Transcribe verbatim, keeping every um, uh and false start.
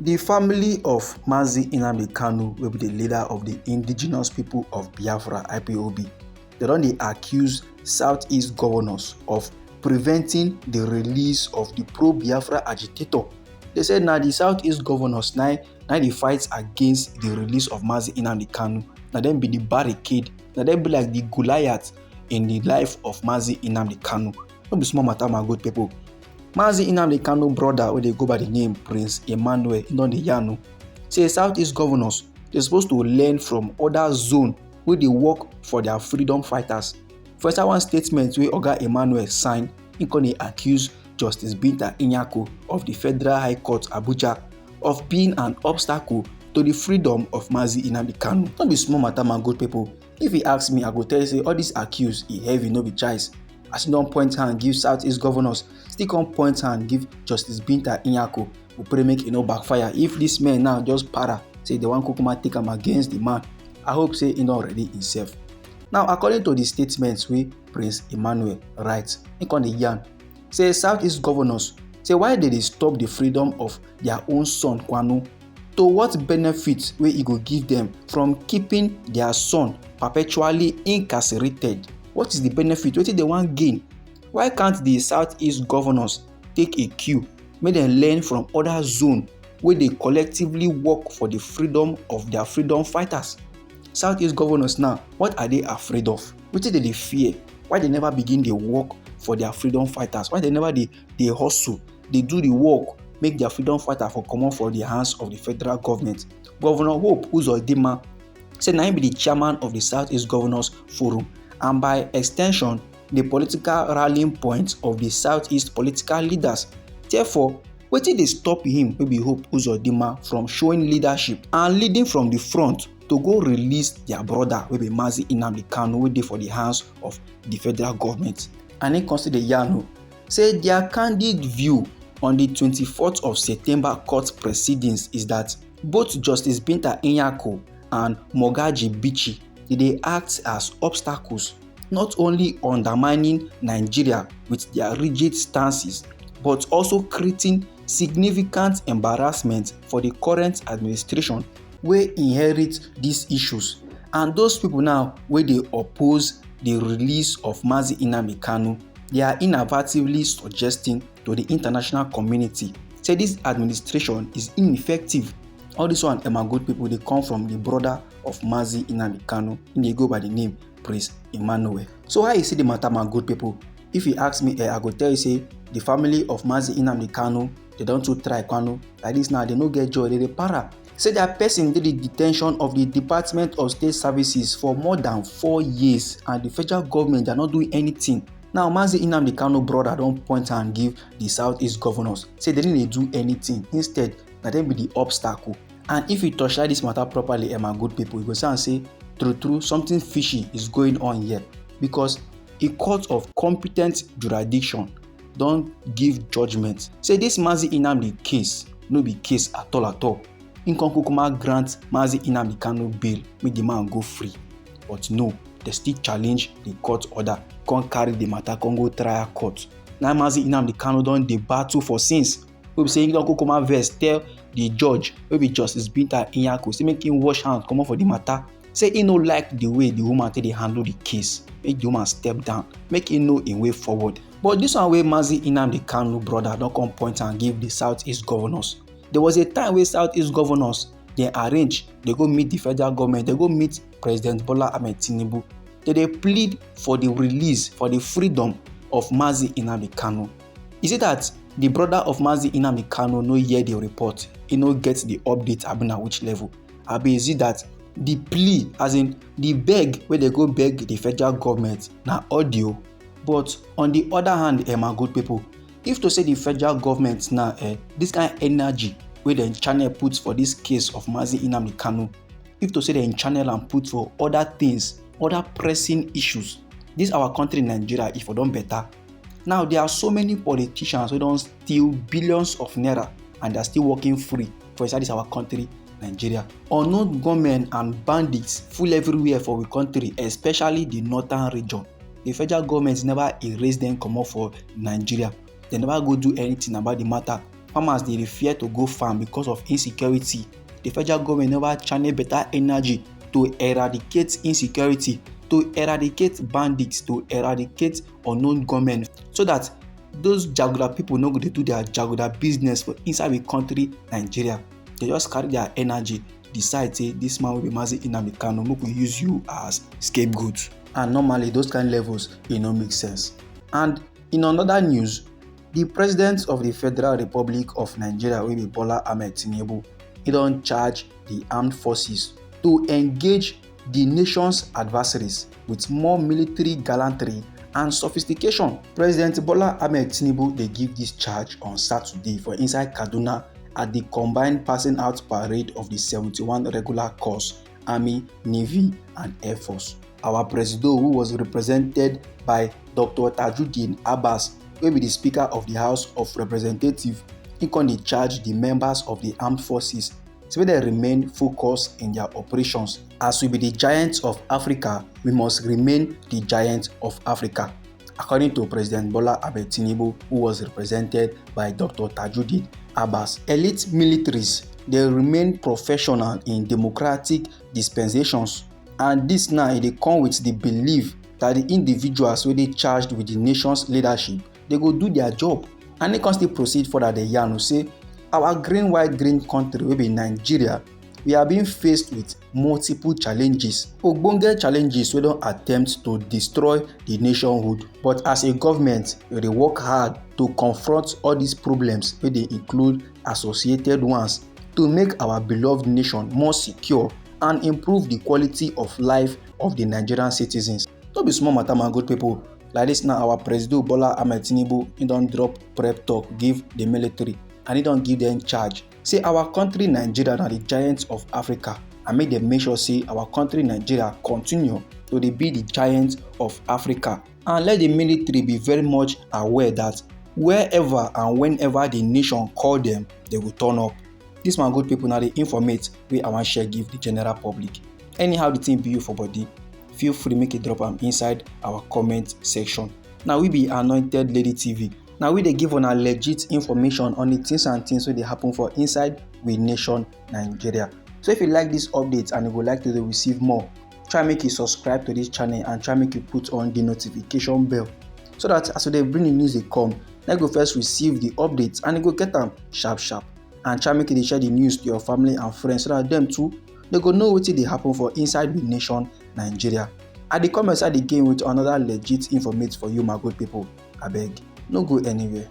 The family of Mazi Nnamdi Kanu, wey be the leader of the Indigenous People of Biafra, I P O B, they don dey accuse Southeast governors of preventing the release of the pro-Biafra agitator. They said na the Southeast governors na na dey fight against the release of Mazi Nnamdi Kanu. Na dem be the barricade. Na dem be like the Goliath in the life of Mazi Nnamdi Kanu. No be small matter, my good people. Mazi Nnamdi Kanu brother, wey dey go by the name Prince Emmanuel, he don dey yarn o, say Southeast governors, they suppose to learn from other zone wey dey work for their freedom fighters. For inside one statement wey Oga Emmanuel sign, he come dey accuse Justice Binta Nyako of the Federal High Court Abuja of being an obstacle to the freedom of Mazi Nnamdi Kanu. No be small matter, my good people. If you ask me, I go tell you say all these accuse e heavy, no be choice. As he don point hand give Southeast governors, still come point hand give Justice Binta Nyako. We pray make e no backfire. If this man now just para say they wan kukuma take am against the man, I hope say he don ready himself. Now, according to the statements wey Prince Emmanuel write, he come dey yarn say Southeast governors say why they dey stop the freedom of their own son Kwanu. To what benefit wey e go give them from keeping their son perpetually incarcerated? What is the benefit? Wetin they wan gain? Why can't the Southeast governors take a cue, make dem learn from other zone wey dey collectively work for the freedom of their freedom fighters? Southeast governors now, what are they afraid of? Wetin they dey fear? Why they never begin dey work for their freedom fighters? Why they never dey dey hustle, dey do the work, make their freedom fighter for comot for the hands of the federal government? Governor Hope Uzodinma say na him be the chairman of the Southeast Governors Forum, and by extension, the political rallying point of the Southeast political leaders. Therefore, wetin dey stop him, wey be Hope Uzodinma, from showing leadership and leading from the front to go release their brother, wey be Mazi Nnamdi Kanu, wey dey for the hands of the federal government? And he come still dey yarn o, say their candid view on the twenty-fourth of September court proceedings is that both Justice Binta Nyako and Mogaji Bichi, they dey act as obstacles, not only undermining Nigeria with their rigid stances, but also creating significant embarrassment for the current administration wey inherit these issues. And those people now wey dey oppose the release of Mazi Nnamdi Kanu, they are innovatively suggesting to the international community say this administration is ineffective. All this one, eh, my good people, dey come from the brother of Mazi Nnamdi Kanu. He dey go by the name Prince Emmanuel. So how you see the matter, my good people? If you ask me, eh, I go tell you say the family of Mazi Nnamdi Kanu, they don too try Kanu. Like this now, they no get joy, they dey para. Say their person dey the detention of the Department of State Services for more than four years, and the federal government, they are not doing anything. Now, Mazi Nnamdi Kanu brother don point hand give the Southeast governors, say they no dey do anything. Instead, na dem be the obstacle. And if you torchlight this matter properly, eh, my good people, you go see am say true true, something fishy is going on here, because a court of competent jurisdiction don give judgment say this Mazi Nnamdi case no be case at all at all. He come kukuma grant Mazi Nnamdi Kanu bail, make the man go free. But no, they still challenge the court order, come carry the matter, come go trial court. Now Mazi Nnamdi Kanu don dey battle for since, wey be say he don kukuma vex tell the judge, wey be Justice Binta Nyako, say make him wash hand comot for the matter. Say he no like the way the woman take dey handle the case, make the woman step down, make he know him way forward. But this one wey Mazi Nnamdi Kanu brother don come point and give the Southeast governors. There was a time wey Southeast governors, they arrange, they go meet the federal government, they go meet President Bola Ahmed Tinubu. They dey plead for the release, for the freedom of Mazi Nnamdi Kanu. Is it that the brother of Mazi Nnamdi Kanu no hear the report? He no get the update, abi na which level? Abi is it that the plea, as in the beg wey they go beg the federal government, na audio? But on the other hand, eh, my good people, if to say the federal government now, eh, this kind energy wey dem channel put for this case of Mazi Nnamdi Kanu, if to say dem channel am put for other things, other pressing issues, this our country Nigeria, if e don better. Now, there are so many politicians wey don steal billions of naira and they are still working free for inside this our country Nigeria. Unknown gunmen and bandits full everywhere for we country, especially the northern region. The federal government never erase them comot for Nigeria. They never go do anything about the matter. Farmers dey fear to go farm because of insecurity. The federal government never channel better energy to eradicate insecurity, to eradicate bandits, to eradicate unknown gunmen, so that those jaguda people no go dey do their jaguda business for inside the country Nigeria. They just carry their energy, decide say this man wey be Mazi Nnamdi Kanu, make we use you as scapegoat. And normally those kind levels, e no make sense. And in another news, the president of the Federal Republic of Nigeria, wey be Bola Ahmed Tinubu, he don charge the armed forces to engage the nation's adversaries with more military gallantry and sophistication. President Bola Ahmed Tinubu dey give this charge on Saturday for inside Kaduna at the combined passing out parade of the seventy-one regular corps, Army, Navy and Air Force. Our Presido, who was represented by Doctor Tajudeen Abbas, wey be the Speaker of the House of Representatives, he come dey charge the members of the armed forces say make dem remain focused in their operations. As we be the giants of Africa, we must remain the giants of Africa. According to President Bola Ahmed Tinubu, who was represented by Doctor Tajudeen Abbas, elite militaries dey remain professional in democratic dispensations, and this now e dey come with the belief that the individuals wey dey charged with the nation's leadership, they go do their job. And he come still proceed further dey yarn say our green white green country wey be Nigeria, we are being faced with multiple challenges, ogbonge challenges wey don attempt to destroy the nationhood. But as a government, we dey work hard to confront all these problems wey dey include associated ones to make our beloved nation more secure and improve the quality of life of the Nigerian citizens. No be small matter, my good people. Like this now, our Presido Bola Ahmed Tinubu, he don drop prep talk give the military, and he don give them charge. Say our country Nigeria na the giant of Africa, and make dem make sure say our country Nigeria continue to dey be the giant of Africa. And let the military be very much aware that wherever and whenever the nation call them, they will turn up. This, my good people, na the informate wey I wan share give the general public. Anyhow the thing be you for body, feel free make you drop am inside our comment section. Na we be Anointed Lady T V. Na we dey give una legit information on the things and things wey dey happen for inside we nation Nigeria. So if you like this update and you go like to dey receive more, try make you subscribe to this channel and try make you put on the notification bell, so that as we dey bring the news dey come, na you go first receive the updates and you go get am sharp sharp. And try make you dey share the news to your family and friends so that them too, they go know wetin dey happen for inside we nation Nigeria. I dey come inside again with another legit informate for you, my good people. Abeg, no go anywhere.